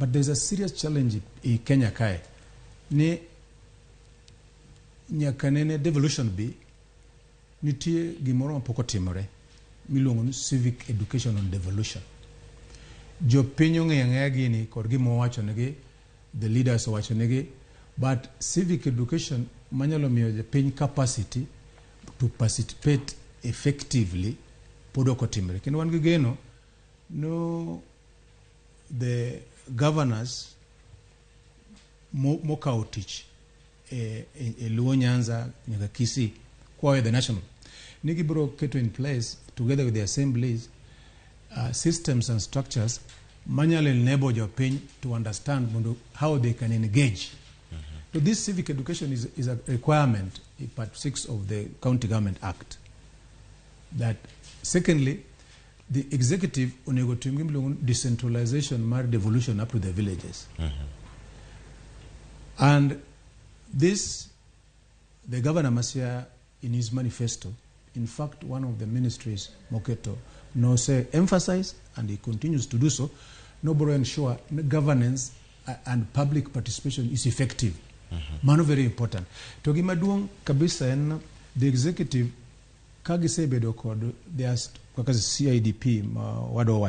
But there's a serious challenge i Kenya kae ni nyaka nene devolution bi nitie gimoro mapok otimore miluongo ni civic education on devolution. Jopiny ong'eyo ang'eya gini kod gima owachonegi, the leaders owachonegi, but civic education manyalo miyo jopiny capacity to participate effectively pod ok otimore. Kendo wan gi geno no the governors mokawo tich e Luo Nyanza nyaka Kisii kwayo the national ni gibiro keto in place together with the assemblies systems and structures manyalo enable jopiny to understand mondo how they can engage. So this civic education is a requirement in part 6 of the County Government Act. That secondly, the executive onego tim gima iluongo ni decentralization mar devolution up to the villages. And this, the governor Masia in his manifesto, in fact, one of the ministries moketo, no say emphasize, and he continues to do so, no bro ensure governance and public participation is effective. Mano very important. To gima duong' kabisa en the executive ka gisebedo kod their kaka CIDP ma wadwa wacho.